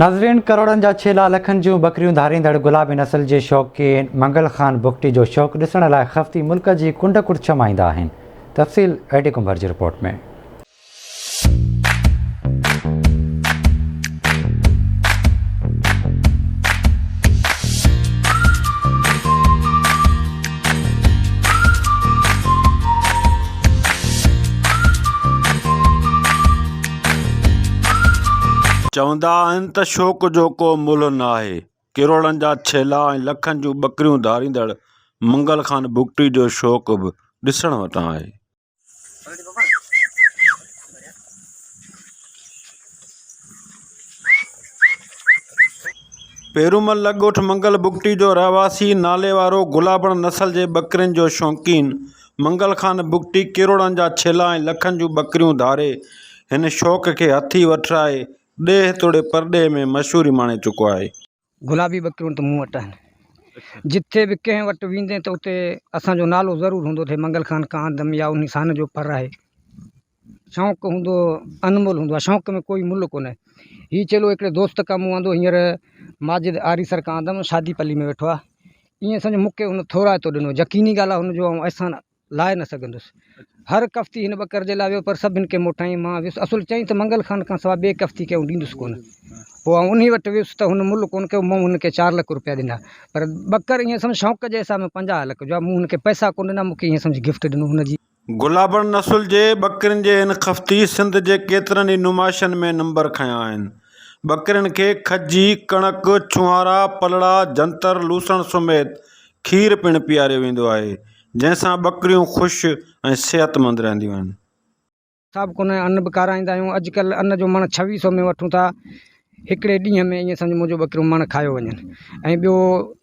ناظرين ڪروڙن جا ڇيلا لکن جون ٻڪريون ڌاريندڙ گلابي نسل جي شوقين منگل خان بگٽي جو شوق ڏسڻ لاء خفتي ملڪ جي ڪنڊ ڪڙڇ مان ايندا آهن تفصيل اي ڊي ڪنڀر جي رپورٽ ۾. چوندا آهن ته شوق جو ڪو ملهه ناهي. ڪروڙن جا ڇيلا ۽ لکن جون ٻڪريون ڌاريندڙ منگل خان بگٽي جو شوق به ڏسڻ وٽان آهي. پيرومل لڳ ڳوٺ منگل بگٽي جو رهواسي ناليوارو گلابڻ نسل جي ٻڪرين جو شوقين منگل خان بگٽي ڪروڙن جا ڇيلا ۽ لکن جون ٻڪريون ڌاري هن شوق کي هٿي وٺرائي ڏيهه توڙي پرڏيهه ۾ مشهوري ماڻي چڪو آهي. گلابي ٻڪريون ته مون وٽ آهن. جتي به ڪنهن وٽ ويندين ته اتي اسان جو نالو ضرور هوندو ته هي منگل خان ڪاندم يا انهي سان جو پر آهي. شوق هوندو انمول هوندو آهي شوق ۾ ڪوئي ملهه ڪونهي. هي چيلو هڪڙي دوست کان مون آندو هينئر ماجد آريسر کان آندم شادي پلي ۾ ويٺو آهي. ائين سمجهه مون کي هن ٿورائتو ڏنو يقيني ڳالهه آهي هن جو آئون احسان لاهي نه سگهندس. هر ڪفتي هن ٻڪر جي لاء ويو پر سڀن کي موٽايائين. مان ويس. اصل چيائين ته منگل خان کان سواء ٻئي ڪفتي کي آئون ڏيندس ڪونه. پوء آئون انهي وٽ ويس ته هن ملهه ڪونه ڪيو. مون هن کي چار لک روپيا ڏنا. پر ٻڪر ائين سمجهه شوق جي حساب ۾ 50 لک جو آهي. مون هن کي پئسا ڪونه ڏنا. مون کي ائين سمجهه گفٽ ڏنو هن جي. گلابڻ نسل جي ٻڪرين جي هن خفتي سنڌ جي ڪيترن ئي نمائشن ۾ نمبر کنيا آهن. ٻڪرين کي کجي، ڪڻڪ، ڇونهارا، پلڙا، جنتر، لوسڻ سميت کير پڻ پياريو ويندو آهي، جنهن سان ٻڪريون خوش ۽ صحتمند رهنديون آهن. حساب ڪونهي ان به کارائيندا آهيون اڄ ڪلهه ان جو مڻ ڇويهه سو ۾ وٺون ٿا هڪڙي ڏينهن ۾ ائين سمجهه منهنجو ٻڪريون مڻ کايو وڃن ۽ ٻيو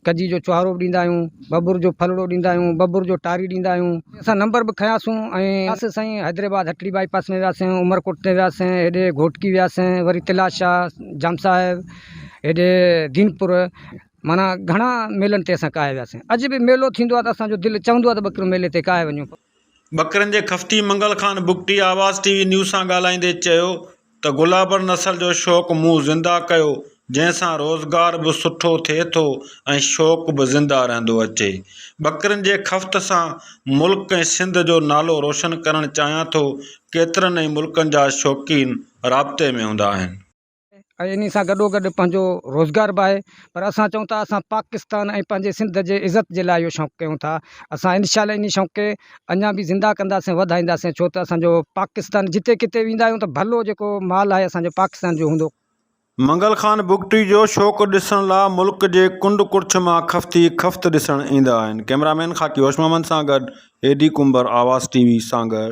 کجي جو چوهارو به ڏيندا آهيون ٻٻر جو ڦلڙو ڏيندا آهيون ٻٻر جو ٽاري ڏيندا آهيون اسان نمبر به کنياسون ۽ وياسين سائين حيدرآباد هٽڙي بائي پاس ۾ وياسين عمرڪوٽ تي وياسين هيڏي گهوٽڪي وياسين وري تلا شاهه جام صاحب هيڏي دينپور معنيٰ گهڻا ميلن تي اسان ڪاهي وياسين اڄ به ميلو ٿيندو آهي ته اسان جو دل چوندو آهي ته ٻڪريون ميلي تي ڪاهي وڃون. ٻڪرين جي خفتي Mangal Khan Bugti Awaz T V news سان ڳالهائيندي چيو ته گلابڻ نسل جو شوق مون زنده ڪيو جنهن سان روزگار به سٺو ٿئي ٿو ۽ شوق به زنده رهندو اچي ٻڪرين جي خفت سان ملڪ ۽ سنڌ جو نالو روشن ڪرڻ چاهيان ٿو ڪيترن ئي ملڪن جا شوقين رابطي ۾ هوندا آهن. ۽ انهي سان گڏو گڏ پنهنجو روزگار به آهي پر اسان چئون ٿا اسان پاڪستان ۽ پنهنجي سنڌ جي عزت جي لاء اهو شوق ڪيون ٿا اسان انشاء الله انهي شوق کي اڃا به زنده ڪنداسين وڌائينداسين ڇو ته اسان جو پاڪستان جتي ڪٿي ويندا آهيون ته ڀلو جيڪو مال آهي اسان جو پاڪستان جو هوندو. منگل خان بگٽي جو شوق ڏسڻ لا ملڪ جي ڪنڊ ڪڙڇ مان خفتي خفت ڏسڻ ايندا آهن ڪئميرا مين خاڪي هوش محمد سان گڏ A D Kumbhar Awaz T V Sanghar.